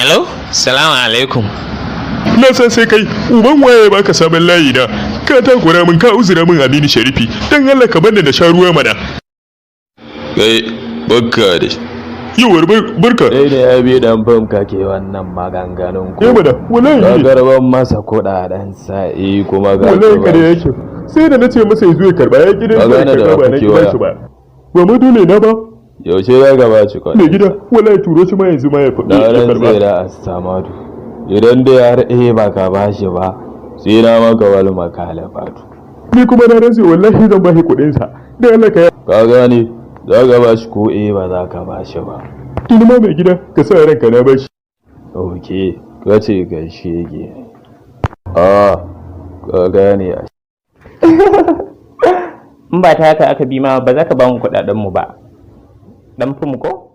Hello, salamu alaikum. Na san sai kai. Uban waye baka sabon layi na? Ka takura min, ka uzura min, Aminu Sharifi. Dan Allah ka bani na sha ruwa mana. Kai, barka dai. Yawar barka. Kai ne ya bi dan fam kake wannan maganganun Eh ko? mana, wallahi Ka ne. karban masa kuɗaɗen sa'i kuma ga Wallahi kare yake. Sai da nace masa ya zo ya karba, ya gidan Ka zuwa ya gane da karba, ba na kake ki bashi waya. ba. Ba ma dole na ba. Yaushe za ka ba shi kuɗin? Mai gida, wallahi turo shi ma yanzu ma ya faɗi Na ya rantse karba. da Assamadu, idan dai har eh ba ka ba shi ba, sai na maka wal makalafatu. Ni kuma na rantse, wallahi zan bashi kuɗin sa. Dan Allah ka Ka gane, za ka ba shi ko eh ba za ka ba shi ba? Tuni ma, mai gida, ka sa ranka na bashi. Ok, ka ce ka shege. A ka gane a In ba ta haka aka bi ma ba za ka ba mu kuɗaɗen mu ba. Dan fim ko?